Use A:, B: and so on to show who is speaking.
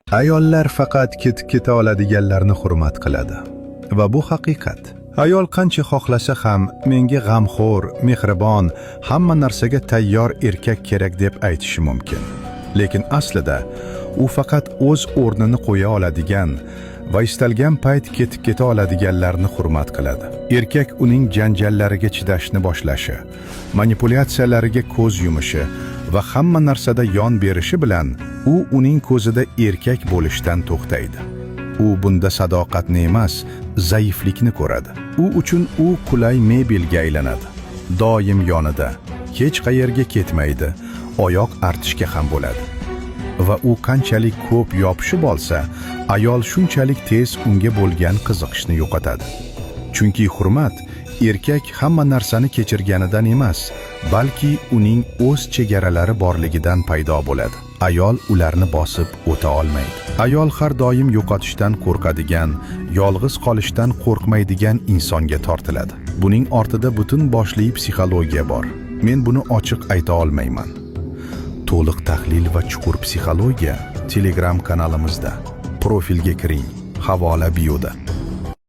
A: Ayollar faqat ketib keta oladiganlarni hurmat qiladi. Va bu haqiqat. Ayol qancha xohlasa ham menga g'amxo'r, mehribon, hamma narsaga tayyor erkak kerak deb aytishi mumkin. Lekin aslida u faqat o'z o'rnini qo'ya oladigan va istalgan payt ketib keta oladiganlarni hurmat qiladi. Erkak uning janjallariga chidashni boshlashi, manipulyatsiyalariga ko'z yumishi va hamma narsada yon berishi bilan u uning ko'zida erkak bo'lishdan to'xtaydi. U bunda sadoqatni emas, zaiflikni ko'radi. U uchun u qulay mebelga aylanadi. Doim yonida, hech qayerga ketmaydi, oyoq artishga ham bo'ladi. Va u qanchalik ko'p yopishib olsa, ayol shunchalik tez unga bo'lgan qiziqishni yo'qotadi. Chunki hurmat erkak hamma narsani kechirganidan emas, balki uning o'z chegaralari borligidan paydo bo'ladi. Ayol ularni bosib o'ta olmaydi. Ayol har doim yo'qotishdan qo'rqadigan, yolg'iz qolishdan qo'rqmaydigan insonga tortiladi. Buning ortida butun boshli psixologiya bor. Men buni ochiq ayta olmayman. To'liq tahlil va chuqur psixologiya Telegram kanalimizda. Profilga kiring. Havola bioda.